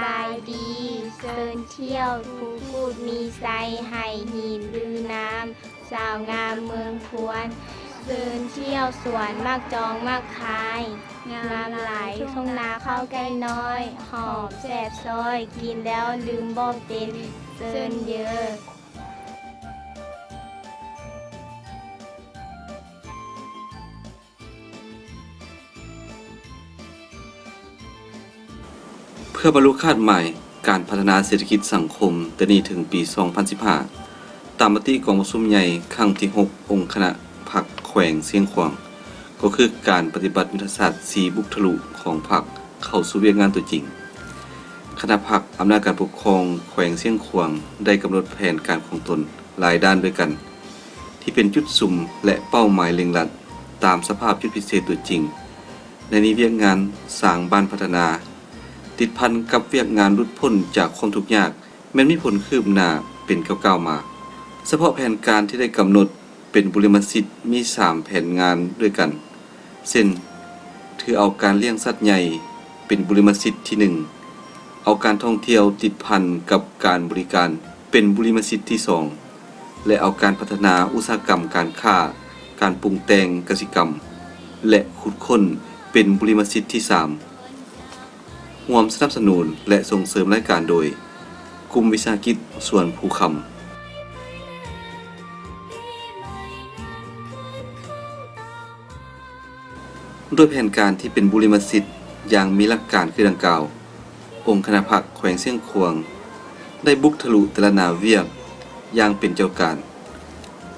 ບາຍດີ ເຊີນທ່ຽວພູກູດມີໄຊ ໄຫຫີນລືນາມ ສາວງາມເມືອງພວນ ເຊີນທ່ຽວສວນໝາກຈອງໝາກຄາຍ ງາມຫຼາຍ ທົ່ງນາເຂົ້າໄກ່ນ້ອຍ ຫອມແຊບຊອຍ ກິນແລ້ວລືມບໍ່ເປັນ ເຊີນເຢີ. ເພື່ອບັນລຸຄາດໝາຍການພັດທະນາເສດຖະກິດສັງຄົມແຕ່ນີ້ເຖິງປີສອງພັນສິບຫ້າ ຕາມມະຕິກອງປະຊຸມໃຫຍ່ຄັ້ງທີຫົກ ອົງຄະນະພັກແຂວງຊຽງຂວາງ ກໍຄືການປະຕິບັດຍຸດທະສາດສີ່ບຸກທະລຸຂອງພັກເຂົ້າສູ່ວຽກງານຕົວຈິງ. ຄະນະພັກອຳນາດການປົກຄອງແຂວງຊຽງຂວາງໄດ້ກຳນົດແຜນການຂອງຕົນຫຼາຍດ້ານດ້ວຍກັນ ທີ່ເປັນຈຸດສຸມ ແລະ ເປົ້າໝາຍເລັ່ງລັດຕາມສະພາບຈຸດພິເສດຕົວຈິງ. ໃນນີ້ວຽກງານສ້າງບ້ານພັດທະນາ ຕິດພັນກັບວຽກງານຫຼຸດພົ້ນຈາກຄວາມທຸກຍາກ ແມ່ນມີຜົນຄືບໜ້າເປັນກ້າວໆມາ. ສະເພາະແຜນການທີ່ໄດ້ກຳນົດເປັນບຸລິມະສິດມີສາມແຜນງານດ້ວຍກັນ ເຊັ່ນ ຖືເອົາການລ້ຽງສັດໃຫຍ່ເປັນບຸລິມະສິດທີໜຶ່ງ, ເອົາການທ່ອງທ່ຽວຕິດພັນກັບການບໍລິການເປັນບຸລິມະສິດທີສອງ ແລະ ເອົາການພັດທະນາອຸດສາຫະກຳການຄ້າ, ການປຸງແຕ່ງກະສິກຳ ແລະ ຂຸດຄົ້ນເປັນບຸລິມະສິດທີສາມ. ຮ່ວມສະໜັບສະໜູນ ແລະ ສົ່ງເສີມລາຍການໂດຍ ກຸ່ມວິສາຫະກິດສວນພູຄຳ. ດ້ວຍແຜນການທີ່ເປັນບຸລິມະສິດຢ່າງມີຫຼັກການຄືດັ່ງກ່າວ, ອົງຄະນະພັກແຂວງຊຽງຂວາງ ໄດ້ບຸກທະລຸແຕ່ລະໜ້າວຽກຢ່າງເປັນເຈົ້າການ,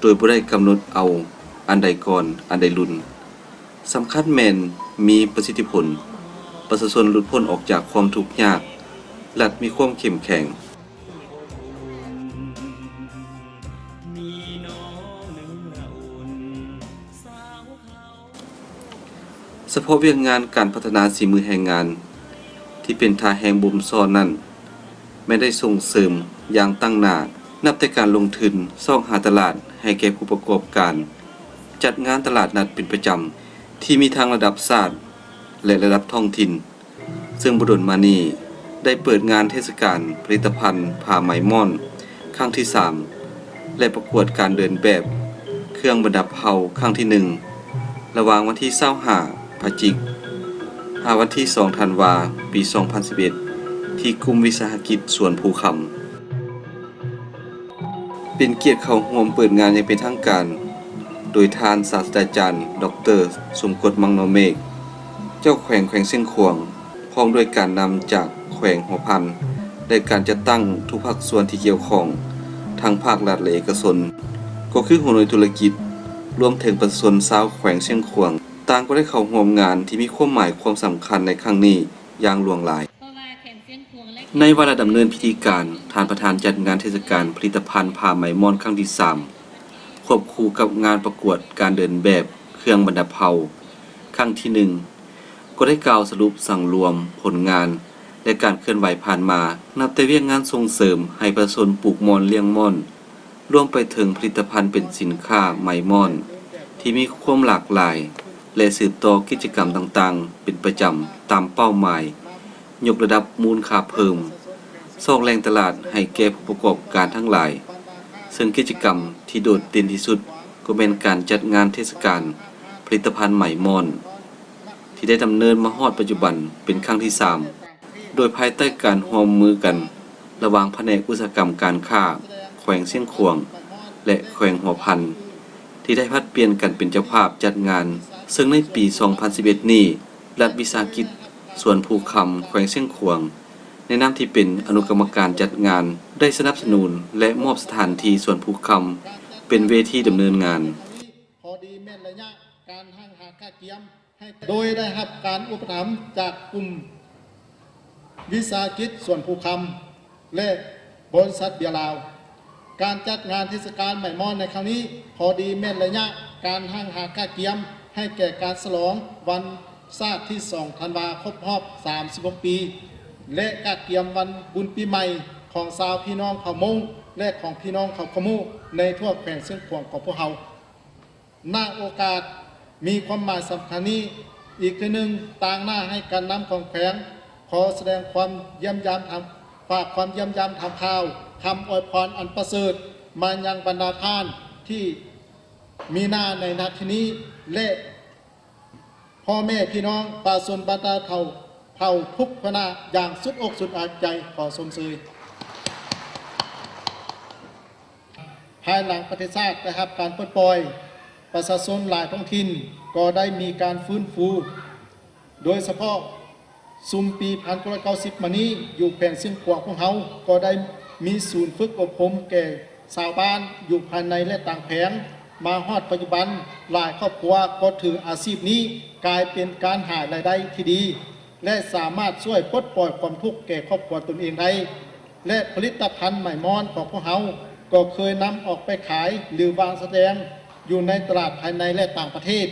ໂດຍບໍ່ໄດ້ກຳນົດເອົາອັນໃດກ່ອນ ອັນໃດລຸນ. ສຳຄັນແມ່ນມີປະສິດທິຜົນ, ປະຊາຊົນຫຼຸດພົ້ນອອກຈາກຄວາມທຸກຍາກ, ລັດມີຄວາມເຂັ້ມແຂງ. ສະເພາະວຽກງານການພັດທະນາສີມືແຮງງານ ທີ່ເປັນທ່າແຮງບົ່ມຊ້ອນນັ້ນ ແມ່ນໄດ້ສົ່ງເສີມຢ່າງຕັ້ງໜ້າ, ນັບແຕ່ການລົງທຶນຊອກຫາຕະຫຼາດໃຫ້ແກ່ຜູ້ປະກອບການ, ຈັດງານຕະຫຼາດນັດເປັນປະຈຳ ທີ່ມີທັງລະດັບຊາດ ແລະ ລະດັບທ້ອງຖິ່ນ, ເຊິ່ງບໍ່ດົນມານີ້ໄດ້ເປີດງານເທດສະການຜະລິດຕະພັນຜ້າໄໝມ້ອນຄັ້ງທີສາມ ແລະ ປະກວດການເດີນແບບເຄື່ອງບັນດາເຜົ່າຄັ້ງທີໜຶ່ງ ລະຫວ່າງວັນທີຊາວຫ້າ ພະຈິກ ຫາວັນທີສອງ ທັນວາ ປີສອງພັນສິບເອັດ ທີ່ກຸ່ມວິສາຫະກິດສວນພູຄຳ. ເປັນກຽດເຂົ້າຮ່ວມເປີດງານຢ່າງເປັນທາງການ ໂດຍທ່ານສາດສະດາຈານ ດອກເຕີ ສົມກົດ ມັງນໍເມກ ເຈົ້າແຂວງແຂວງຊຽງຂວາງ ພ້ອມດ້ວຍການນຳຈາກແຂວງຫົວພັນ ແລະ ການຈັດຕັ້ງທຸກພາກສ່ວນທີ່ກ່ຽວຂ້ອງ ທັງພາກລັດ ແລະ ເອກະຊົນ ກໍຄືຫົວໜ່ວຍທຸລະກິດ ລວມເຖິງປະຊາຊົນຊາວແຂວງຊຽງຂວາງ ຕ່າງກໍໄດ້ເຂົ້າຮ່ວມງານທີ່ມີຄວາມໝາຍຄວາມສຳຄັນໃນຄັ້ງນີ້ຢ່າງຫຼວງຫຼາຍ. ໃນວາລະດຳເນີນພິທີການ, ທ່ານປະທານຈັດງານເທດສະການຜະລິດຕະພັນຜ້າໄໝມ້ອນຄັ້ງທີສາມ ຄວບຄູ່ກັບງານປະກວດການເດີນແບບເຄື່ອງບັນດາເຜົ່າຄັ້ງທີໜຶ່ງ ກໍໄດ້ກ່າວສະຫຼຸບສັງລວມຜົນງານ ແລະ ການເຄື່ອນໄຫວຜ່ານມາ, ນັບແຕ່ວຽກງານສົ່ງເສີມໃຫ້ປະຊາຊົນປູກມ່ອນລ້ຽງມ່ອນ, ລວມໄປເຖິງຜະລິດຕະພັນເປັນສິນຄ້າໄໝມ້ອນທີ່ມີຄວາມຫຼາກຫຼາຍ ແລະ ສືບຕໍ່ກິດຈະກຳຕ່າງໆເປັນປະຈຳຕາມເປົ້າໝາຍ ຍົກລະດັບມູນຄ່າເພີ່ມ, ຊອກແຫຼ່ງຕະຫຼາດໃຫ້ແກ່ຜູ້ປະກອບການທັງຫຼາຍ, ເຊິ່ງກິດຈະກຳທີ່ໂດດເດັ່ນທີ່ສຸດກໍແມ່ນການຈັດງານເທດສະການຜະລິດຕະພັນໄໝມ້ອນ ທີ່ໄດ້ດຳເນີນມາຮອດປັດຈຸບັນເປັນຄັ້ງທີສາມ ໂດຍພາຍໃຕ້ການຮ່ວມມືກັນລະຫວ່າງພະແນກອຸດສາຫະກຳການຄ້າແຂວງຊຽງຂວາງ ແລະ ແຂວງຫົວພັນ ທີ່ໄດ້ຜັດປ່ຽນກັນເປັນເຈົ້າພາບຈັດງານ, ເຊິ່ງໃນປີສອງພັນສິບເອັດນີ້ ລັດວິສາຫະກິດສວນພູຄຳ ແຂວງຊຽງຂວາງ ໃນນາມທີ່ເປັນອະນຸກຳມະການຈັດງານ ໄດ້ສະໜັບສະໜູນ ແລະ ມອບສະຖານທີ່ສວນພູຄຳເປັນເວທີດຳເນີນງານ. ພໍດີແມ່ນໄລຍະການຫ້າງຫາກະກຽມ ໂດຍໄດ້ຮັບການອຸປະຖຳຈາກກຸ່ມວິສາຫະກິດສວນພູຄຳ ແລະ ບໍລິສັດເບຍລາວ. ການຈັດງານເທດສະການໄໝມ້ອນໃນຄັ້ງນີ້ ພໍດີແມ່ນໄລຍະການຫ້າງຫາກະກຽມໃຫ້ແກ່ການສະຫຼອງວັນຊາດທີສອງທັນວາ ຄົບຮອບສາມສິບຫົກປີ ແລະ ກະກຽມວັນບຸນປີໃໝ່ຂອງຊາວພີ່ນ້ອງເຜົ່າມົ້ງ ແລະ ຂອງພີ່ນ້ອງເຜົ່າຂະມຸໃນທົ່ວແຂວງຊຽງຂວາງຂອງພວກເຮົາ. ນະໂອກາດມີຄວາມໝາຍສຳຄັນນີ້ ອີກເທື່ອໜຶ່ງ ຕາງໜ້າໃຫ້ການນຳຂອງແຂວງ ຂໍສະແດງຄວາມຢ້ຽມຢາມຖາມ ຝາກຄວາມຢ້ຽມຢາມຖາມຂ່າວ, ຄຳອວຍພອນອັນປະເສີດມາຍັງບັນດາທ່ານທີ່ມີໜ້າໃນນາທີນີ້ ແລະ ພໍ່ແມ່ພີ່ນ້ອງປະຊາຊົນບັນດາເຜົ່າ ເຜົ່າທຸກຄະນະຢ່າງສຸດອົກສຸດອາຍໃຈ. ຂໍຊົມເຊີຍ. ພາຍຫຼັງປະເທດຊາດໄດ້ຮັບການປົດປ່ອຍ, ປະຊາຊົນຫຼາຍທ້ອງຖິ່ນກໍໄດ້ມີການຟື້ນຟູ, ໂດຍສະເພາະຊຸມປີພັນເກົ້າຮ້ອຍເກົ້າສິບມານີ້ ຢູ່ແຂວງຊຽງຂວາງພວກເຮົາກໍໄດ້ມີສູນຝຶກອົບຮົມແກ່ຊາວບ້ານຢູ່ພາຍໃນ ແລະ ຕ່າງແຂວງ. ມາຮອດປັດຈຸບັນ, ຫຼາຍຄອບຄົວກໍຖືອາຊີບນີ້ກາຍເປັນການຫາລາຍໄດ້ທີ່ດີ ແລະ ສາມາດຊ່ວຍປົດປ່ອຍຄວາມທຸກແກ່ຄອບຄົວຕົນເອງໄດ້ ແລະ ຜະລິດຕະພັນໄໝມ້ອນຂອງພວກເຮົາກໍເຄີຍນຳອອກໄປຂາຍ ຫຼື ວາງສະແດງຢູ່ໃນຕະຫຼາດພາຍໃນ ແລະ ຕ່າງປະເທດ,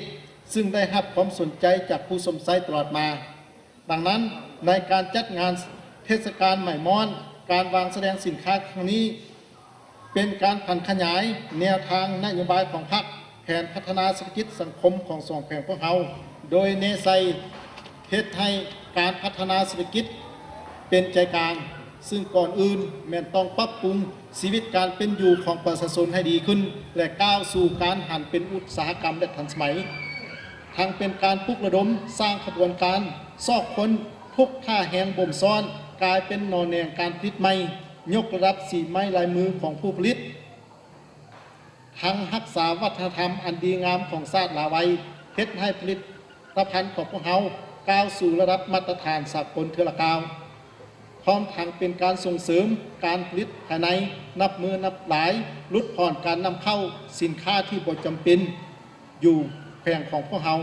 ຊຶ່ງໄດ້ຮັບຄວາມສົນໃຈຈາກຜູ້ຊົມໃຊ້ຕະຫຼອດມາ. ດັ່ງນັ້ນ, ໃນການຈັດງານເທດສະການໄໝມ້ອນ, ການວາງສະແດງສິນຄ້າຄັ້ງນີ້ ເປັນການຜັນຂະຫຍາຍແນວທາງນະໂຍບາຍຂອງພັກ, ແຜນພັດທະນາເສດຖະກິດສັງຄົມຂອງສອງແຂວງພວກເຮົາ, ໂດຍແນໃສ່ເຮັດໃຫ້ການພັດທະນາເສດຖະກິດເປັນໃຈກາງ, ຊຶ່ງກ່ອນອື່ນແມ່ນຕ້ອງປັບປຸງຊີວິດການເປັນຢູ່ຂອງປະຊາຊົນໃຫ້ດີຂຶ້ນ ແລະ ກ້າວສູ່ການຫັນເປັນອຸດສາຫະກຳ ແລະ ທັນສະໄໝ. ທັງເປັນການປຸກລະດົມສ້າງຂະບວນການຊອກຄົ້ນທຸກທ່າແຮງບົ່ມຊ້ອນ ກາຍເປັນໜໍ່ແໜງການຜະລິດໃໝ່, ຍົກລະດັບສີໄມ້ລາຍມືຂອງຜູ້ຜະລິດ, ທັງຮັກສາວັດທະນະທຳອັນດີງາມຂອງຊາດລາວໄວ້, ເຮັດໃຫ້ຜະລິດຕະພັນຂອງພວກເຮົາກ້າວສູ່ລະດັບມາດຕະຖານສາກົນເທື່ອລະກ້າວ. ພ້ອມທັງເປັນການສົ່ງເສີມການຜະລິດພາຍໃນນັບມື້ນັບຫຼາຍ, ຫຼຸດຜ່ອນການນຳເຂົ້າສິນຄ້າທີ່ບໍ່ຈຳເປັນຢູ່ແຂວງຂອງພວກເຮົາ.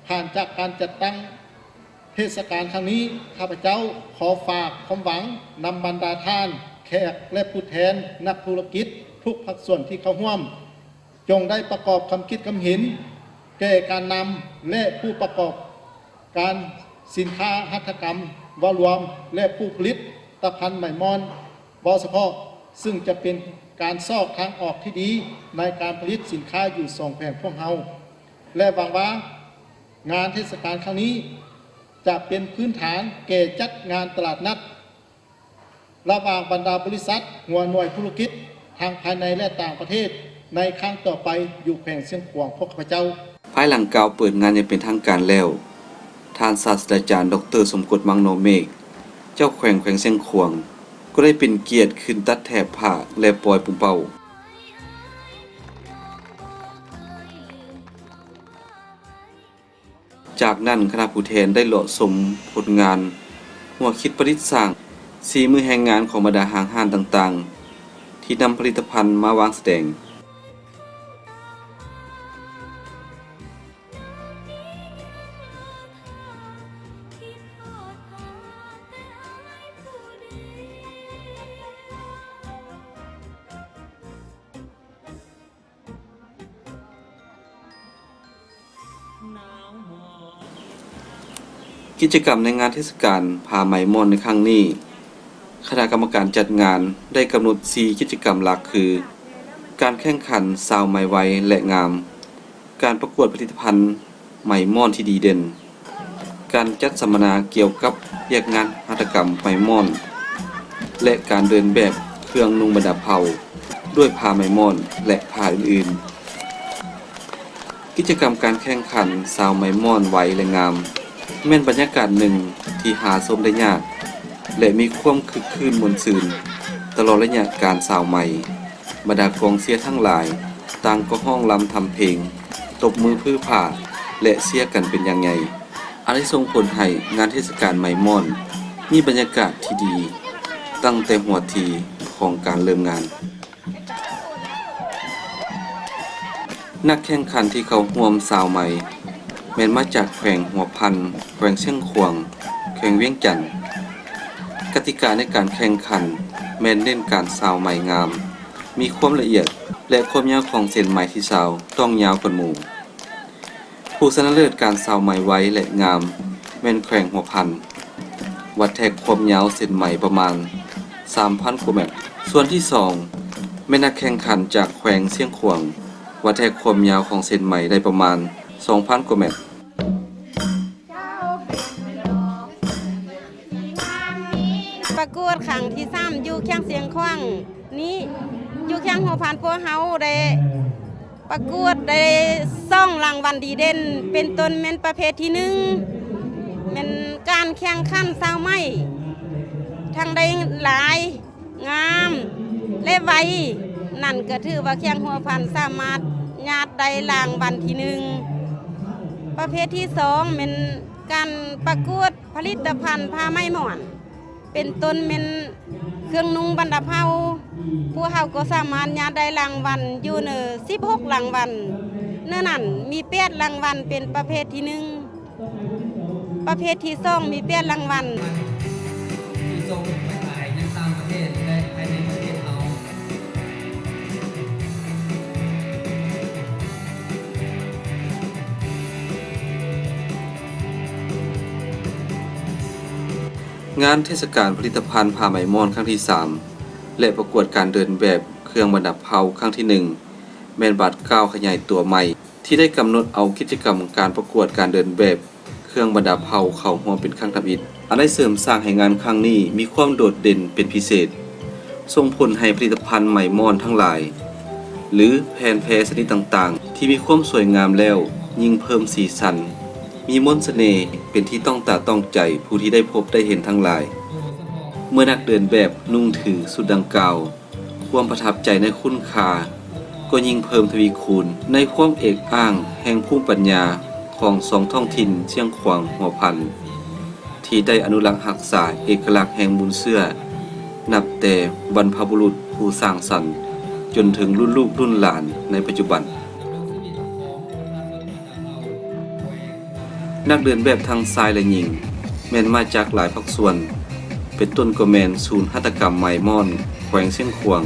ຜ່ານຈາກການຈັດຕັ້ງເທດສະການຄັ້ງນີ້, ຂ້າພະເຈົ້າຂໍຝາກຄວາມຫວັງນຳບັນດາທ່ານແຂກ ແລະ ຜູ້ແທນນັກທຸລະກິດທຸກພາກສ່ວນທີ່ເຂົ້າຮ່ວມ, ຈົ່ງໄດ້ປະກອບຄຳຄິດຄຳເຫັນແກ່ການນຳ ແລະ ຜູ້ປະກອບການສິນຄ້າຫັດຖະກຳເວົ້າລວມ ແລະ ຜູ້ຜະລິດຕະພັນໄໝມ້ອນເວົ້າສະເພາະ, ຊຶ່ງຈະເປັນການຊອກທາງອອກທີ່ດີໃນການຜະລິດສິນຄ້າຢູ່ສອງແຂວງພວກເຮົາ ແລະ ຫວັງວ່າງານເທດສະການຄັ້ງນີ້ຈະເປັນພື້ນຖານແກ່ຈັດງານຕະຫຼາດນັດ ລະຫວ່າງບັນດາບໍລິສັດ, ຫົວໜ່ວຍທຸລະກິດ ທັງພາຍໃນ ແລະ ຕ່າງປະເທດ ໃນຄັ້ງຕໍ່ໄປຢູ່ແຂວງຊຽງຂວາງພວກຂ້າພະເຈົ້າ. ພາຍຫຼັງກ່າວເປີດງານຢ່າງເປັນທາງການແລ້ວ, ທ່ານສາດສະດາຈານ ດອກເຕີ ສົມກົດ ມັງນໍເມກ ເຈົ້າແຂວງແຂວງຊຽງຂວາງ ກໍໄດ້ເປັນກຽດຂຶ້ນຕັດແຖບຜ້າ ແລະ ປ່ອຍປຸ້ມເປົ້າ. ຈາກນັ້ນ, ຄະນະຜູ້ແທນໄດ້ເລາະຊົມຜົນງານຫົວຄິດປະດິດສ້າງ, ສີມືແຮງງານຂອງບັນດາຫ້າງຮ້ານຕ່າງໆ ທີ່ນຳຜະລິດຕະພັນມາວາງສະແດງ. ກິດຈະກຳໃນງານເທດສະການຜ້າໄໝມ່ອນໃນຄັ້ງນີ້, ຄະນະກຳມະການຈັດງານໄດ້ກຳນົດສີ່ກິດຈະກຳຫຼັກຄື ການແຂ່ງຂັນຊາວໄໝໄວ ແລະ ງາມ, ການປະກວດຜະລິດຕະພັນໄໝມ່ອນທີ່ດີເດັ່ນ, ການຈັດສຳມະນາກ່ຽວກັບວຽກງານຫັດຖະກຳໄໝມ່ອນ ແລະ ການເດີນແບບເຄື່ອງນຸ່ງບັນດາເຜົ່າດ້ວຍຜ້າໄໝມ່ອນ ແລະ ຜ້າອື່ນໆ. ກິດຈະກຳການແຂ່ງຂັນຊາວໄໝມ່ອນໄວ ແລະ ງາມ ແມ່ນບັນຍາກາດໜຶ່ງທີ່ຫາຊົມໄດ້ຍາກ ແລະ ມີຄວາມຄຶກຄື້ນມ່ວນຊື່ນຕະຫຼອດໄລຍະການຊາວໄໝ. ບັນດາກອງເຊຍທັງຫຼາຍຕ່າງກໍຮ້ອງລຳທຳເພງ, ຕົບມືຜື່ພາ ແລະ ເຊຍກັນເປັນຢ່າງໃຫຍ່, ອັນໄດ້ສົ່ງຜົນໃຫ້ງານເທດສະການໄໝມ່ອນມີບັນຍາກາດທີ່ດີຕັ້ງແຕ່ຫົວທີຂອງການເລີ່ມງານ. ນັກແຂ່ງຂັນທີ່ເຂົ້າຮ່ວມຊາວໄໝ ແມ່ນມາຈາກແຂວງຫົວພັນ, ແຂວງຊຽງຂວາງ, ແຂວງວຽງຈັນ. ກະຕິກາໃນການແຂ່ງຂັນແມ່ນເນັ້ນການຊາວໄໝງາມ, ມີຄວາມລະອຽດ ແລະ ຄວາມຍາວຂອງເສັ້ນໄໝທີ່ຊາວຕ້ອງຍາວກວ່າໝູ່. ຜູ້ຊະນະເລີດການຊາວໄໝໄວ ແລະ ງາມ ແມ່ນແຂວງຫົວພັນ, ວັດແທກຄວາມຍາວເສັ້ນໄໝປະມານສາມພັນກວ່າແມັດ. ສ່ວນທີສອງ ແມ່ນນັກແຂ່ງຂັນຈາກແຂວງຊຽງຂວາງ, ວັດແທກຄວາມຍາວຂອງເສັ້ນໄໝໄດ້ປະມານສອງພັນກວ່າແມັດ. ປະກວດຄັ້ງທີສາມ ຢູ່ແຂວງຊຽງຂວາງນີ້ ຢູ່ແຂວງຫົວພັນພວກເຮົາໄດ້ປະກວດໄດ້ສອງລາງວັນດີເດັ່ນ ເປັນຕົ້ນແມ່ນປະເພດທີໜຶ່ງ ແມ່ນການແຂ່ງຂັນສາວໃໝ່ ທັງໄດ້ຫຼາຍ ງາມ ແລະ ໄວ ນັ້ນກໍຖືວ່າແຂວງຫົວພັນສາມາດຍາດໄດ້ລາງວັນທີໜຶ່ງ. ປະເພດທີສອງແມ່ນການປະກວດຜະລິດຕະພັນຜ້າໄໝໝອນ ເປັນຕົ້ນແມ່ນເຄື່ອງນຸ່ງບັນດາເຜົ່າ ພວກເຮົາກໍສາມາດຍາດໄດ້ລາງວັນຢູ່ເນີສິບຫົກລາງວັນ. ເນີນັ້ນມີແປດລາງວັນເປັນປະເພດທີໜຶ່ງ. ປະເພດທີສອງມີແປດລາງວັນ. ທີ່ສົ່ງໄປຂາຍໃນຕ່າງປະເທດ ແລະ ພາຍໃນປະເທດເຮົາ. ງານເທດສະການຜະລິດຕະພັນຜ້າໄໝໝອນຄັ້ງທີສາມ ແລະ ປະກວດການເດີນແບບເຄື່ອງບັນດາເຜົ່າຄັ້ງທີໜຶ່ງ ແມ່ນບາດກ້າວຂະຫຍາຍຕົວໃໝ່ ທີ່ໄດ້ກຳນົດເອົາກິດຈະກຳການປະກວດການເດີນແບບເຄື່ອງບັນດາເຜົ່າເຂົ້າຮ່ວມເປັນຄັ້ງທຳອິດ, ອັນໄດ້ເສີມສ້າງໃຫ້ງານຄັ້ງນີ້ມີຄວາມໂດດເດັ່ນເປັນພິເສດ, ສົ່ງຜົນໃຫ້ຜະລິດຕະພັນໄໝໝອນທັງຫຼາຍ ຫຼື ແຜ່ນແພຊະນິດຕ່າງໆ ທີ່ມີຄວາມສວຍງາມແລ້ວ ຍິ່ງເພີ່ມສີສັນ, ມີມົນສະເໜ່ ເປັນທີ່ຕ້ອງຕາຕ້ອງໃຈຜູ້ທີ່ໄດ້ພົບໄດ້ເຫັນທັງຫຼາຍ. ເມື່ອນັກເດີນແບບນຸ່ງຖືຊຸດດັ່ງກ່າວ, ຄວາມປະທັບໃຈໃນຄຸນຄ່າກໍຍິ່ງເພີ່ມທະວີຄູນ ໃນຄວາມເອກອ້າງແຫ່ງພູມປັນຍາຂອງສອງທ້ອງຖິ່ນຊຽງຂວາງຫົວພັນ ທີ່ໄດ້ອະນຸລັກຮັກສາເອກະລັກແຫ່ງມູນເຊື້ອ ນັບແຕ່ບັນພະບຸລຸດຜູ້ສ້າງສັນ ຈົນເຖິງລຸ້ນລູກລຸ້ນຫຼານໃນປັດຈຸບັນ. ນັກເດີນແບບທັງຊາຍ ແລະ ຍິງ ແມ່ນມາຈາກຫຼາຍພາກສ່ວນ ເປັນຕົ້ນກໍແມ່ນສູນຫັດຖະກຳໄໝໝອນແຂວງຊຽງຂວາງ,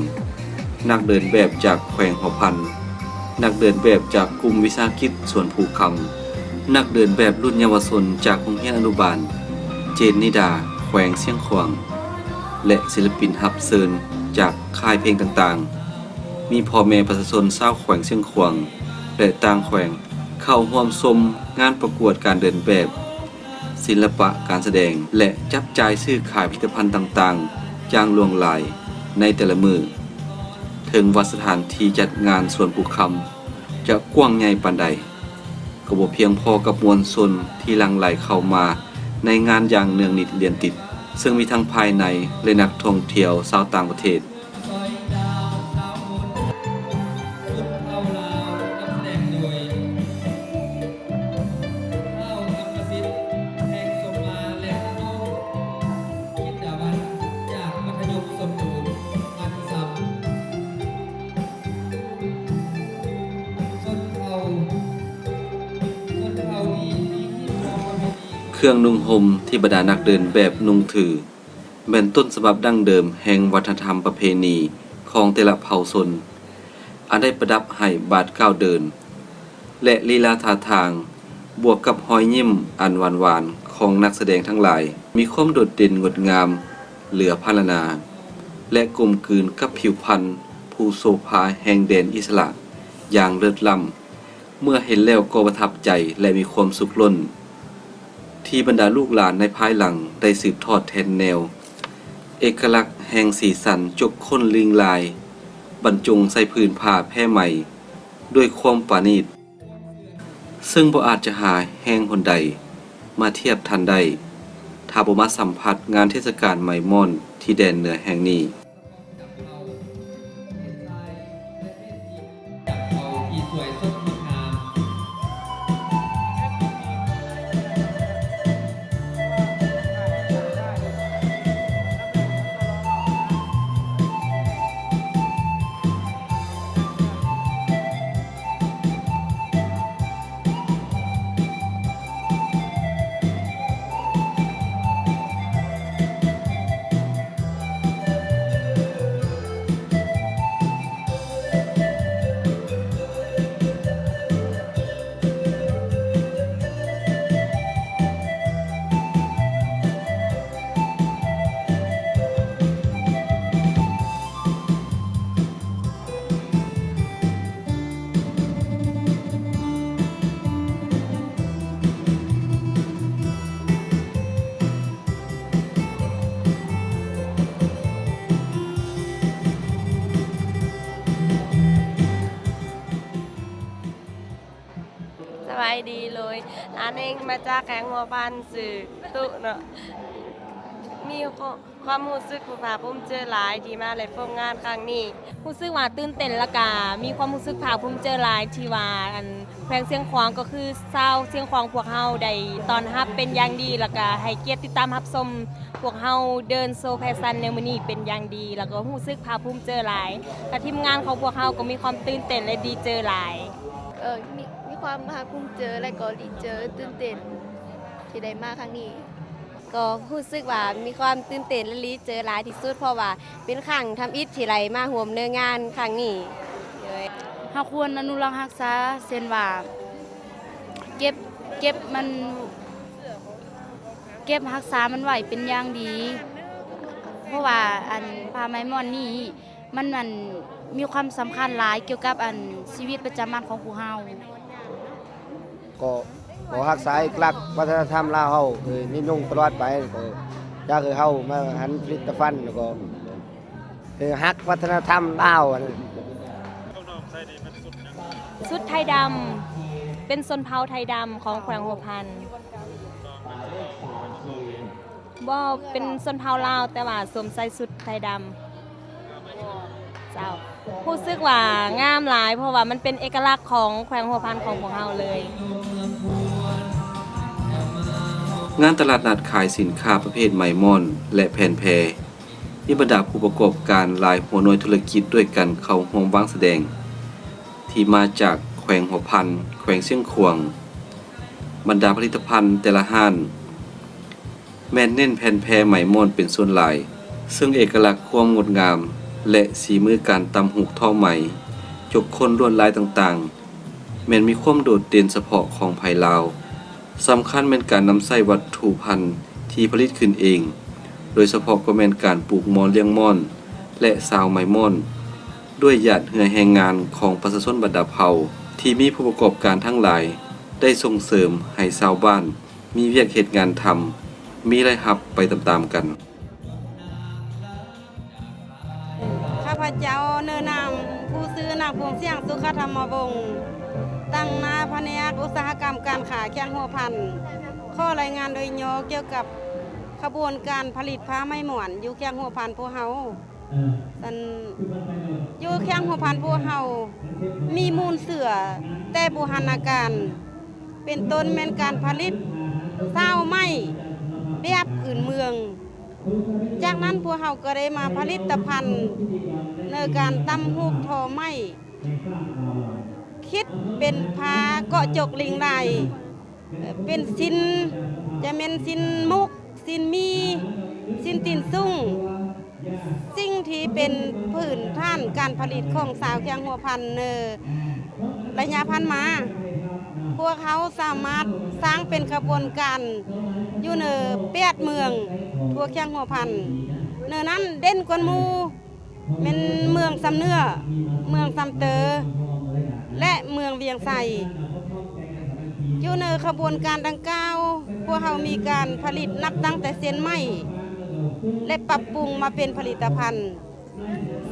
ນັກເດີນແບບຈາກແຂວງຫົວພັນ, ນັກເດີນແບບຈາກກຸ່ມວິສາຫະກິດສວນພູຄຳ, ນັກເດີນແບບລຸ້ນເຍົາວະຊົນຈາກໂຮງຮຽນອະນຸບານເຈນນິດາ ແຂວງຊຽງຂວາງ ແລະ ສິລະປິນຮັບເຊີນຈາກຄ້າຍເພງຕ່າງໆ. ມີພໍ່ແມ່ປະຊາຊົນຊາວແຂວງຊຽງຂວາງ ແລະ ຕ່າງແຂວງ ເຂົ້າຮ່ວມຊົມງານປະກວດການເດີນແບບ, ສິລະປະການສະແດງ ແລະ ຈັບຈ່າຍຊື້ຂາຍຜະລິດຕະພັນຕ່າງໆຢ່າງຫຼວງຫຼາຍໃນແຕ່ລະມື້. ເຖິງວ່າສະຖານທີ່ຈັດງານສວນພູຄຳຈະກວ້າງໃຫຍ່ປານໃດ, ກໍບໍ່ພຽງພໍກັບມວນຊົນທີ່ຫຼັ່ງໄຫຼເຂົ້າມາໃນງານຢ່າງເນື່ອງນິດລຽນຕິດ, ເຊິ່ງມີທັງພາຍໃນ ແລະ ນັກທ່ອງທ່ຽວຊາວຕ່າງປະເທດ. ຊອຍດາວສາວມົນ ສຸດເຜົ່າລາວ ນຳສະແດງໂດຍ ທ້າວ ທຳມະສິດ ແພງສົມມາ ແລະ ນ້ອງ ຈິນດາວັນ ຈາກມັດທະຍົມສົມບູນ ບ້ານອີສຳ. ຊົນເຜົ່າ ຊົນເຜົ່ານີ້ມີຮີດຄອງປະເພນີ ເຄື່ອງນຸ່ງຫົ່ມທີ່ບັນດານັກເດີນແບບນຸ່ງຖື ແມ່ນຕົ້ນສະບັບດັ້ງເດີມແຫ່ງວັດທະນະທຳປະເພນີຂອງແຕ່ລະເຜົ່າຊົນ, ອັນໄດ້ປະດັບໃຫ້ບາດກ້າວເດີນ ແລະ ລີລາທ່າທາງ ບວກກັບຮອຍຍິ້ມອັນຫວານໆຂອງນັກສະແດງທັງຫຼາຍ ມີຄວາມໂດດເດັ່ນງົດງາມເຫຼືອພັນລະນາ ແລະ ກົມກືນກັບຜິວພັນຜູ້ໂສພາແຫ່ງແດນອິດສະຫຼະຢ່າງເລີດລ້ຳ. ເມື່ອເຫັນແລ້ວກໍປະທັບໃຈ ແລະ ມີຄວາມສຸກລົ້ນ ທີ່ບັນດາລູກຫຼານໃນພາຍຫຼັງໄດ້ສືບທອດແທນແນວ ເອກະລັກແຫ່ງສີສັນຈົກຂົນລິງລາຍ ບັນຈົງໃສ່ຜືນຜ້າແພໄໝດ້ວຍຄວາມປານີດ ເຊິ່ງບໍ່ອາດຈະຫາແຫ່ງຫົນໃດມາທຽບທັນໄດ້ ຖ້າບໍ່ມາສຳຜັດງານເທດສະການໄໝໝອນທີ່ແດນເໜືອແຫ່ງນີ້. ດີເລີຍ. ອັນເອງມາຈາກແຂວງຫົວພັນ ຊື່ຕຸເນາະ. ມີຄວາມ ຄວາມຮູ້ສຶກຜູ້ພາກພູມໃຈຫຼາຍທີ່ມາໄດ້ພົບງານຄັ້ງນີ້. ຮູ້ສຶກວ່າຕື່ນເຕັ້ນ ແລ້ວກະມີຄວາມຮູ້ສຶກພາກພູມໃຈຫຼາຍທີ່ວ່າ ອັນ ແຂວງຊຽງຂວາງ ກໍຄືຊາວຊຽງຂວາງພວກເຮົາໄດ້ຕ້ອນຮັບເປັນຢ່າງດີ ແລ້ວກະໃຫ້ກຽດຕິດຕາມຮັບຊົມພວກເຮົາເດີນໂຊແຟຊັນໃນມື້ນີ້ເປັນຢ່າງດີ ແລ້ວກໍຮູ້ສຶກພາກພູມໃຈຫຼາຍ ແລະ ທີມງານຂອງພວກເຮົາກໍມີຄວາມຕື່ນເຕັ້ນ ແລະ ດີໃຈຫຼາຍ. ເອີ ມີ ມີຄວາມພາກພູມໃຈ ແລະ ກໍດີໃຈ ຕື່ນເຕັ້ນທີ່ໄດ້ມາຄັ້ງນີ້. ກໍຮູ້ສຶກວ່າມີຄວາມຕື່ນເຕັ້ນ ແລະ ດີໃຈຫຼາຍທີ່ສຸດ ເພາະວ່າເປັນຄັ້ງທຳອິດທີ່ໄດ້ມາຮ່ວມໃນງານຄັ້ງນີ້. ເຮົາຄວນອະນຸລັກຮັກສາ ເຊັ່ນວ່າ ເກັບ ເກັບມັນ ເກັບຮັກສາມັນໄວ້ເປັນຢ່າງດີ ເພາະວ່າ ອັນ ຜ້າໄໝມ່ອນນີ້ ມັນ ອັນ ມີຄວາມສຳຄັນຫຼາຍກ່ຽວກັບ ອັນ ຊີວິດປະຈຳວັນຂອງພວກເຮົາ. ກໍຂໍຮັກສາເອກະລັກວັດທະນະທຳລາວເຮົາ ເອີ ຍືນຍົງຕະຫຼອດໄປ. ກໍຢາກໃຫ້ເຮົາມາຫັນຜະລິດຕະພັນ ແລ້ວກໍ ເອີ ຮັກວັດທະນະທຳລາວ. ຊຸດໄທດຳ ເປັນຊົນເຜົ່າໄທດຳຂອງແຂວງຫົວພັນ. ບໍ່ ເປັນຊົນເຜົ່າລາວ ແຕ່ວ່າສວມໃສ່ຊຸດໄທດຳ. ເຈົ້າ ຮູ້ສຶກວ່າງາມຫຼາຍ ເພາະວ່າມັນເປັນເອກະລັກຂອງແຂວງຫົວພັນຂອງພວກເຮົາເລີຍ. ງານຕະຫຼາດນັດຂາຍສິນຄ້າປະເພດໄໝມ່ອນ ແລະ ແຜ່ນແພ ມີບັນດາຜູ້ປະກອບການຫຼາຍຫົວໜ່ວຍທຸລະກິດດ້ວຍກັນເຂົ້າຮ່ວມວາງສະແດງ ທີ່ມາຈາກແຂວງຫົວພັນ, ແຂວງຊຽງຂວາງ. ບັນດາຜະລິດຕະພັນແຕ່ລະຮ້ານ ແມ່ນເນັ້ນແຜ່ນແພໄໝມ່ອນເປັນສ່ວນຫຼາຍ, ເຊິ່ງເອກະລັກຄວາມງົດງາມ ແລະ ສີມືການຕ່ຳຫູກທໍໄໝ, ຈົກຂົນລວດລາຍຕ່າງໆ ແມ່ນມີຄວາມໂດດເດັ່ນສະເພາະຂອງໄພລາວ. ສຳຄັນແມ່ນການນຳໃຊ້ວັດຖຸພັນທີ່ຜະລິດຂຶ້ນເອງ, ໂດຍສະເພາະກໍແມ່ນການປູກໝໍ້ລ້ຽງມ່ອນ ແລະ ຊາວໄໝມ່ອນ, ດ້ວຍຫຍາດເຫື່ອແຮງງານຂອງປະຊາຊົນບັນດາເຜົ່າ ທີ່ມີຜູ້ປະກອບການທັງຫຼາຍໄດ້ສົ່ງເສີມໃຫ້ຊາວບ້ານ ມີວຽກເຮັດງານທຳ, ມີລາຍຮັບໄປຕາມໆກັນ. ຂ້າພະເຈົ້າເນີນາມຜູ້ຊື່ນາງພວງສຽງ ສຸຂະທຳມະວົງ, ຕາງໜ້າພະແນກອຸດສາຫະກຳການຄ້າແຂວງຫົວພັນ ຂໍລາຍງານໂດຍຫຍໍ້ກ່ຽວກັບຂະບວນການຜະລິດຜ້າໄໝມ່ອນຢູ່ແຂວງຫົວພັນພວກເຮົາ. ອັນ ຢູ່ແຂວງຫົວພັນພວກເຮົາມີມູນເຊື້ອແຕ່ບູຮານນາການ ເປັນຕົ້ນແມ່ນການຜະລິດຊາວໄມ້ແບບພື້ນເມືອງ. ຈາກນັ້ນພວກເຮົາກໍໄດ້ມາຜະລິດຕະພັນໃນການຕ່ຳຫູກທໍໄມ້ ຄິດເປັນຜ້າເກາະຈົກລິງລາຍ ເປັນສິ້ນ ຈະແມ່ນສິ້ນໝົກ, ສິ້ນໝີ່, ສິ້ນຕີນສູງ. ສິ່ງທີ່ເປັນພື້ນຖານການຜະລິດຂອງຊາວແຂວງຫົວພັນໃນໄລຍະຜ່ານມາ, ພວກເຮົາສາມາດສ້າງເປັນຂະບວນການຢູ່ໃນແປດເມືອງທົ່ວແຂວງຫົວພັນ. ໃນນັ້ນເດັ່ນກວ່າໝູ່ ແມ່ນເມືອງຊຳເໜືອ, ເມືອງຊຳເຕີ ແລະ ເມືອງວຽງໄຊ. ຢູ່ໃນຂະບວນການດັ່ງກ່າວ, ພວກເຮົາມີການຜະລິດນັບຕັ້ງແຕ່ເສັ້ນໄມ້ ແລະ ປັບປຸງມາເປັນຜະລິດຕະພັນ,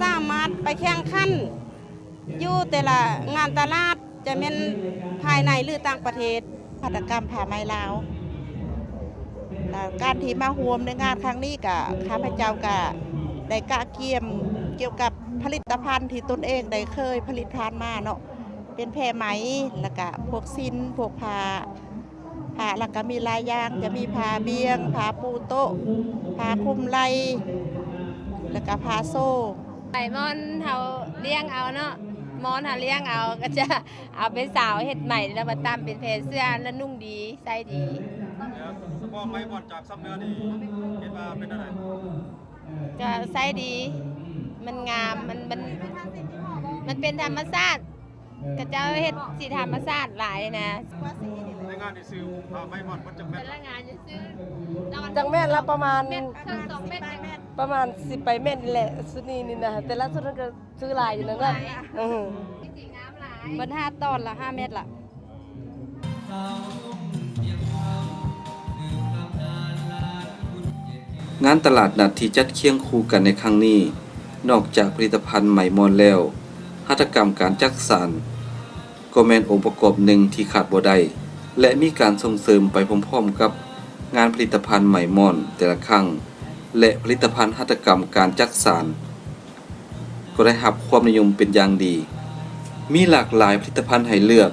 ສາມາດໄປແຂ່ງຂັນຢູ່ແຕ່ລະງານຕະຫຼາດ, ຈະແມ່ນພາຍໃນ ຫຼື ຕ່າງປະເທດ. ຫັດຖະກຳຜ້າໄໝລາວ. ແລະ ການທີ່ມາຮ່ວມໃນງານຄັ້ງນີ້ກະ ຂ້າພະເຈົ້າກະໄດ້ກະກຽມກ່ຽວກັບຜະລິດຕະພັນທີ່ຕົນເອງໄດ້ເຄີຍຜະລິດຜ່ານມາເນາະ, ເປັນແພໄໝ ແລ້ວກະພວກສິ້ນ ພວກຜ້າ ຜ້າ ແລ້ວກະມີຫຼາຍຢ່າງ, ຈະມີຜ້າບ່ຽງ, ຜ້າປູໂຕະ, ຜ້າຄຸມໄຫຼ່ ແລ້ວກະຜ້າໂຊ. ໄໝມ່ອນເຮົາລ້ຽງເອົາເນາະ, ມ່ອນເຮົາລ້ຽງເອົາ ກໍຈະ ເອົາໄປສາວເຮັດໄໝ ແລ້ວມາຕ່ຳເປັນແພເສື້ອ ແລ້ວນຸ່ງດີ ໃສ່ດີ. ແລ້ວສະເພາະໄໝມ່ອນຈາກຊຳເໜືອນີ້ ເຫັນວ່າເປັນແນວໃດ? ກໍໃສ່ດີ, ມັນງາມ, ມັນ ມັນ ມັນເປັນທຳມະຊາດ, ເຂົາເຈົ້າເຮັດສີທຳມະຊາດຫຼາຍນະ. ໃນງານນີ້ຊື້ຜ້າໄໝມ່ອນເບິດຈັກແມັດ? ແຕ່ລະງານນີ້ຊື້ ຈັກແມັດລະ? ປະມານ ແມັດເຄິ່ງ ສອງແມັດ ປະມານສິບປາຍແມັດນີ້ແຫຼະ. ຊຸດນີ້ນີ້ນະ ແຕ່ລະຊຸດນັ້ນກໍ ຊື້ຫຼາຍຢູ່ນັ້ນແຫຼະ. ເອີ ເບິດຫ້າຕອນລະ ຫ້າແມັດລະ. ງານຕະຫຼາດນັດທີ່ຈັດຄຽງຄູ່ກັນໃນຄັ້ງນີ້, ນອກຈາກຜະລິດຕະພັນໄໝມ່ອນແລ້ວ, ຫັດຖະກຳການຈັກສານ ກໍແມ່ນອົງປະກອບໜຶ່ງທີ່ຂາດບໍ່ໄດ້. ແລະ ມີການສົ່ງເສີມໄປພ້ອມໆກັບງານຜະລິດຕະພັນໄມ້ມ້ອນແຕ່ລະຄັ້ງ ແລະ ຜະລິດຕະພັນຫັດຖະກຳການຈັກສານ ກໍໄດ້ຮັບຄວາມນິຍົມເປັນຢ່າງດີ. ມີຫຼາກຫຼາຍຜະລິດຕະພັນໃຫ້ເລືອກ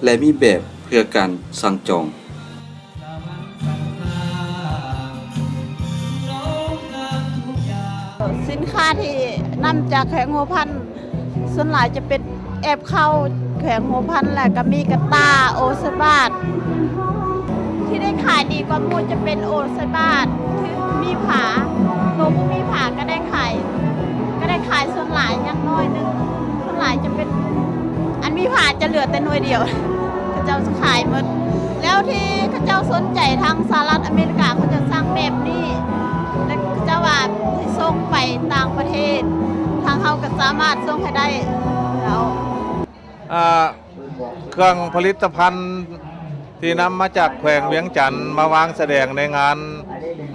ແລະ ມີແບບເພື່ອການສັ່ງຈອງ. ສິນຄ້າທີ່ນຳຈາກແຂວງຫົວພັນ ສ່ວນຫຼາຍຈະເປັນແອບເຂົ້າແຂວງຫົວພັນ ແລ້ວກໍມີກະຕ່າ ໂອໄຊບາດ ທີ່ໄດ້ຂາຍດີກວ່າໝູ່ຈະເປັນໂອໄຊບາດທີ່ມີຜາ ໂຕບໍ່ມີຜາກໍໄດ້ຂາຍ ກໍໄດ້ຂາຍສ່ວນຫຼາຍ ຢ່າງໜ້ອຍໜຶ່ງ ສ່ວນຫຼາຍຈະເປັນ ອັນມີຜາຈະເຫຼືອແຕ່ໜ່ວຍດຽວ ເຂົາເຈົ້າຈະຂາຍໝົດ ແລ້ວທີ່ເຂົາເຈົ້າສົນໃຈທາງສະຫະລັດອາເມລິກາ ເຂົາຈະສັ່ງແບບນີ້ ແລະ ເຂົາເຈົ້າວ່າໃຫ້ສົ່ງໄປຕ່າງປະເທດ ທາງເຮົາກໍສາມາດສົ່ງໃຫ້ໄດ້ແລ້ວ. ອ່າ ເຄື່ອງຜະລິດຕະພັນທີ່ນຳມາຈາກແຂວງວຽງຈັນ ມາວາງສະແດງໃນງານ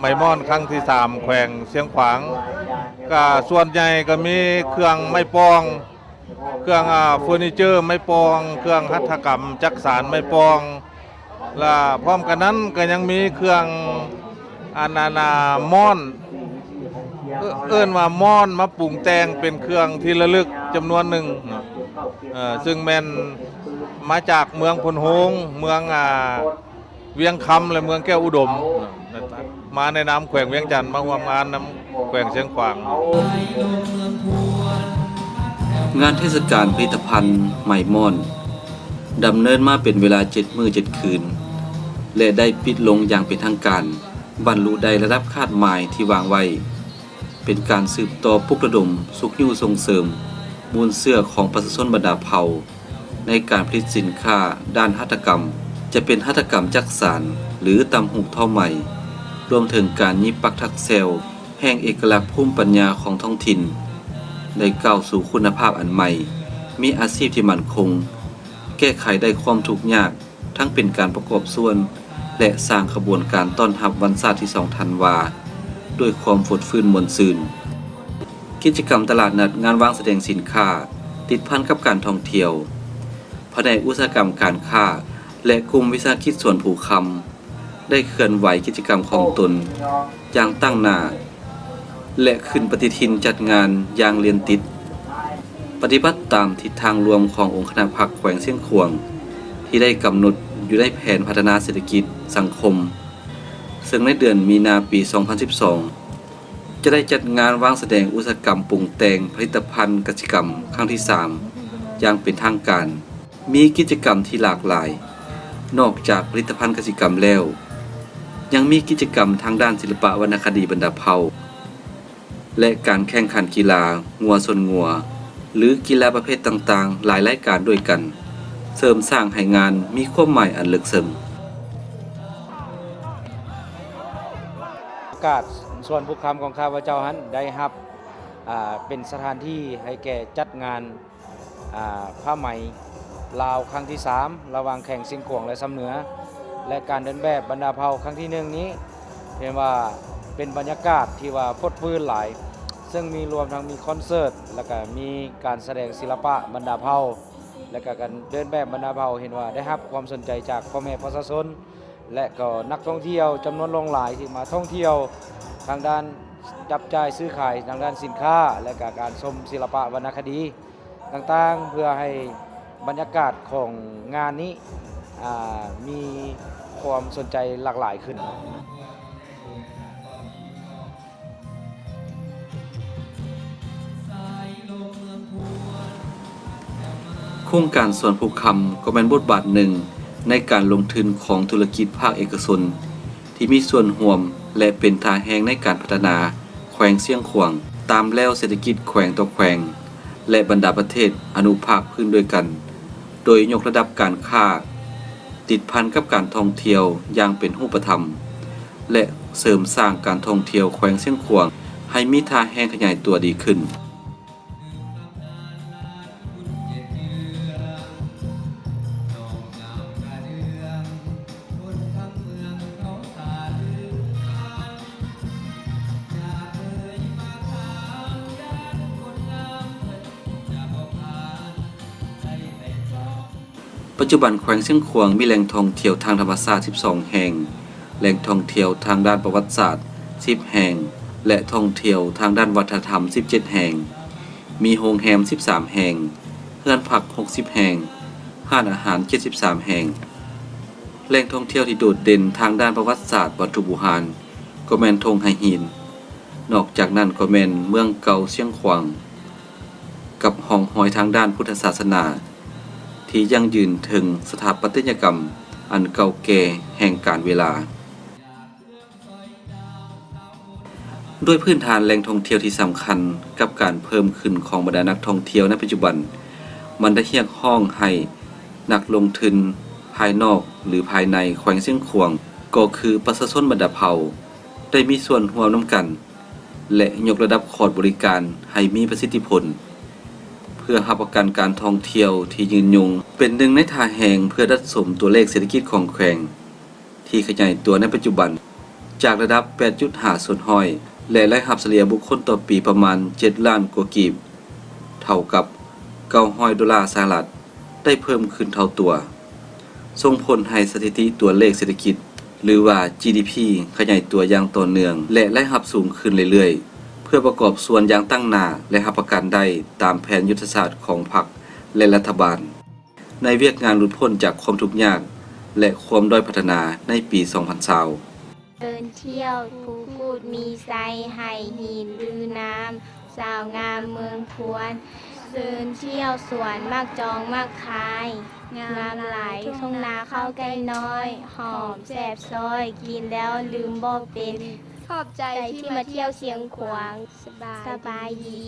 ໄມ້ມ້ອນຄັ້ງທີສາມ ແຂວງຊຽງຂວາງ ກະສ່ວນໃຫຍ່ກະມີເຄື່ອງໄມ້ປ່ອງ ເຄື່ອງ ອ່າ ເຟີນີເຈີໄມ້ປ່ອງ ເຄື່ອງຫັດຖະກຳຈັກສານໄມ້ປ່ອງ ລະພ້ອມກັນນັ້ນກະຍັງມີເຄື່ອງ ອັນນັ້ນ ອ່າ ມ້ອນ ເອີ້ນວ່າມ້ອນ ມາປຸງແຕ່ງເປັນເຄື່ອງທີ່ລະລຶກຈຳນວນໜຶ່ງເນາະ ເຊິ່ງແມ່ນມາຈາກເມືອງໂພນໂຮງ ເມືອງ ອ່າ ວຽງຄຳ ແລະ ເມືອງແກ້ວອຸດົມ ມາໃນນາມແຂວງວຽງຈັນ ມາຮ່ວມງານນຳແຂວງຊຽງຂວາງ. ງານເທດສະການຜະລິດຕະພັນໄມ້ມ້ອນ ດຳເນີນມາເປັນເວລາເຈັດມື້ເຈັດຄືນ ແລະ ໄດ້ປິດລົງຢ່າງເປັນທາງການ ບັນລຸໄດ້ລະດັບຄາດໝາຍທີ່ວາງໄວ້, ເປັນການສືບຕໍ່ປຸກລະດົມ, ຊຸກຍູ້ສົ່ງເສີມມູນເຊື້ອຂອງປະຊາຊົນບັນດາເຜົ່າ ໃນການຜະລິດສິນຄ້າດ້ານຫັດຖະກຳ, ຈະເປັນຫັດຖະກຳຈັກສານ ຫຼື ຕ່ຳຫູກທໍໄໝ, ລວມເຖິງການຫຍິບປັກຖັກແຊວແຫ່ງເອກະລັກພູມປັນຍາຂອງທ້ອງຖິ່ນ, ໄດ້ກ້າວສູ່ຄຸນນະພາບອັນໃໝ່, ມີອາຊີບທີ່ໝັ້ນຄົງ, ແກ້ໄຂໄດ້ຄວາມທຸກຍາກ, ທັງເປັນການປະກອບສ່ວນ ແລະ ສ້າງຂະບວນການຕ້ອນຮັບວັນຊາດທີສອງທັນວາ ດ້ວຍຄວາມຟົດຟື້ນມ່ວນຊື່ນ. ກິດຈະກຳຕະຫຼາດນັດ, ງານວາງສະແດງສິນຄ້າ ຕິດພັນກັບການທ່ອງທ່ຽວ, ພະແນກອຸດສາຫະກຳການຄ້າ ແລະ ກຸ່ມວິສາຫະກິດສວນພູຄຳ ໄດ້ເຄື່ອນໄຫວກິດຈະກຳຂອງຕົນຢ່າງຕັ້ງໜ້າ ແລະ ຂຶ້ນປະຕິທິນຈັດງານຢ່າງລຽນຕິດ, ປະຕິບັດຕາມທິດທາງລວມຂອງອົງຄະນະພັກແຂວງຊຽງຂວາງ ທີ່ໄດ້ກຳນົດຢູ່ໃນແຜນພັດທະນາເສດຖະກິດສັງຄົມ, ເຊິ່ງໃນເດືອນມີນາປີສອງພັນສິບສອງ ຈະໄດ້ຈັດງານວາງສະແດງອຸດສາຫະກຳປຸງແຕ່ງຜະລິດຕະພັນກະສິກຳຄັ້ງທີສາມ ຢ່າງເປັນທາງການ. ມີກິດຈະກຳທີ່ຫຼາກຫຼາຍ. ນອກຈາກຜະລິດຕະພັນກະສິກຳແລ້ວ, ຍັງມີກິດຈະກຳທາງດ້ານສິລະປະວັນນະຄະດີບັນດາເຜົ່າ ແລະ ການແຂ່ງຂັນກິລາງົວຊົນງົວ ຫຼື ກິລາປະເພດຕ່າງໆ ຫຼາຍລາຍການດ້ວຍກັນ, ເສີມສ້າງໃຫ້ງານມີຄວາມໝາຍອັນເລິກເຊິ່ງ. ກາດສວນພູຄຳຂອງຂ້າພະເຈົ້າຫັ້ນ ໄດ້ຮັບ ອ່າ ເປັນສະຖານທີ່ໃຫ້ແກ່ຈັດງານ ອ່າ ຜ້າໄໝລາວຄັ້ງທີສາມ ລະຫວ່າງແຂວງຊຽງຂວາງ ແລະ ຊຳເໜືອ ແລະ ການເດີນແບບບັນດາເຜົ່າຄັ້ງທີໜຶ່ງນີ້ ເຫັນວ່າເປັນບັນຍາກາດທີ່ວ່າຟົດຟື້ນຫຼາຍ ເຊິ່ງມີ ລວມທັງມີຄອນເສີດ ແລ້ວກະມີການສະແດງສິລະປະບັນດາເຜົ່າ ແລະ ກະການເດີນແບບບັນດາເຜົ່າ ເຫັນວ່າໄດ້ຮັບຄວາມສົນໃຈຈາກພໍ່ແມ່ປະຊາຊົນ ແລະ ກໍນັກທ່ອງທ່ຽວຈຳນວນຫຼວງຫຼາຍທີ່ມາທ່ອງທ່ຽວທາງດ້ານຈັບຈ່າຍຊື້ຂາຍ ທາງດ້ານສິນຄ້າ ແລະ ກະການຊົມສິລະປະວັນນະຄະດີຕ່າງໆ ເພື່ອໃຫ້ບັນຍາກາດຂອງງານນີ້ ອ່າ ມີຄວາມສົນໃຈຫຼາກຫຼາຍຂຶ້ນ. ໂຄງການສວນພູຄຳກໍແມ່ນບົດບາດໜຶ່ງໃນການລົງທຶນຂອງທຸລະກິດພາກເອກະຊົນ ທີ່ມີສ່ວນຮ່ວມ ແລະ ເປັນທ່າແຮງໃນການພັດທະນາແຂວງຊຽງຂວາງ ຕາມແລວເສດຖະກິດແຂວງຕໍ່ແຂວງ ແລະ ບັນດາປະເທດອະນຸພາກພື້ນດ້ວຍກັນ, ໂດຍຍົກລະດັບການຄ້າ ຕິດພັນກັບການທ່ອງທ່ຽວຢ່າງເປັນຮູບປະທຳ ແລະ ເສີມສ້າງການທ່ອງທ່ຽວແຂວງຊຽງຂວາງໃຫ້ມີທ່າແຮງຂະຫຍາຍຕົວດີຂຶ້ນ. ປ ປັດຈຸບັນແຂວງຊຽງຂວາງມີແຫຼ່ງທ່ອງທ່ຽວທາງທຳມະຊາດສິບສອງແຫ່ງ, ແຫຼ່ງທ່ອງທ່ຽວທາງດ້ານປະຫວັດສາດສິບແຫ່ງ ແລະ ທ່ອງທ່ຽວທາງດ້ານວັດທະນະທຳສິບເຈັດແຫ່ງ, ມີໂຮງແຮມສິບສາມແຫ່ງ, ເຮືອນພັກຫົກສິບແຫ່ງ, ຮ້ານອາຫານເຈັດສິບສາມແຫ່ງ. ແຫຼ່ງທ່ອງທ່ຽວທີ່ໂດດເດັ່ນທາງດ້ານປະຫວັດສາດວັດຖຸບູຮານ ກໍແມ່ນທົ່ງໄຫຫີນ. ນອກຈາກນັ້ນກໍແມ່ນເມືອງເກົ່າຊຽງຂວາງ ກັບຮ່ອງຮອຍທາງດ້ານພຸດທະສາສະໜາ ທີ່ຢັ້ງຢືນເຖິງສະຖາປັດຕະຍະກຳອັນເກົ່າແກ່ແຫ່ງການເວລາ. ດ້ວຍພື້ນຖານແຫຼ່ງທ່ອງທ່ຽວທີ່ສຳຄັນກັບການເພີ່ມຂຶ້ນຂອງບັນດານັກທ່ອງທ່ຽວໃນປັດຈຸບັນ, ມັນໄດ້ຮຽກຮ້ອງໃຫ້ນັກລົງທຶນພາຍນອກ ຫຼື ພາຍໃນແຂວງຊຽງຂວາງ ກໍຄືປະຊາຊົນບັນດາເຜົ່າ ໄດ້ມີສ່ວນຮ່ວມນຳກັນ ແລະ ຍົກລະດັບຂອດບໍລິການໃຫ້ມີປະສິດທິຜົນ ເພື່ອຮັບປະກັນການທ່ອງທ່ຽວທີ່ຍືນຍົງ. ເປັນໜຶ່ງໃນທ່າແຮງເພື່ອດັດສົມຕົວເລກເສດຖະກິດຂອງແຂວງ ທີ່ຂະຫຍາຍຕົວໃນປັດຈຸບັນ ຈາກລະດັບແປດຈຸດຫ້າສ່ວນຮ້ອຍ ແລະ ລາຍຮັບສະເລ່ຍບຸກຄົນຕໍ່ປີປະມານເຈັດລ້ານກວ່າກີບ ເທົ່າກັບເກົ້າຮ້ອຍໂດລາສະຫະລັດ ໄດ້ເພີ່ມຂຶ້ນເທົ່າຕົວ, ສົ່ງຜົນໃຫ້ສະຖິຕິຕົວເລກເສດຖະກິດ ຫຼືວ່າ ຈີດີພີ ຂະຫຍາຍຕົວຢ່າງຕໍ່ເນື່ອງ ແລະ ລາຍຮັບສູງຂຶ້ນເລື້ອຍໆ ເພື່ອປະກອບສ່ວນຢ່າງຕັ້ງໜ້າ ແລະ ຮັບປະກັນໄດ້ຕາມແຜນຍຸດທະສາດຂອງພັກ ແລະ ລັດຖະບານ ໃນວຽກງານຫຼຸດພົ້ນຈາກຄວາມທຸກຍາກ ແລະ ຄວາມດ້ອຍພັດທະນາໃນປີສອງພັນຊາວ. ເຊີນທ່ຽວພູກູດມີໄຊ ໄຫຫີນຫຼືນ້ຳ ສາວງາມເມືອງພວນ. ເຊີນທ່ຽວສວນໝາກຈອງໝາກຄາຍ ງາມຫຼາຍ ທົ່ງນາເຂົ້າໄກ່ນ້ອຍ ຫອມແຊບຊອຍ ກິນແລ້ວລືມບໍ່ເປັນ. ຂອບໃຈທີ່ມາທ່ຽວຊຽງຂວາງ. ສະບາຍ ສະບາຍດີ.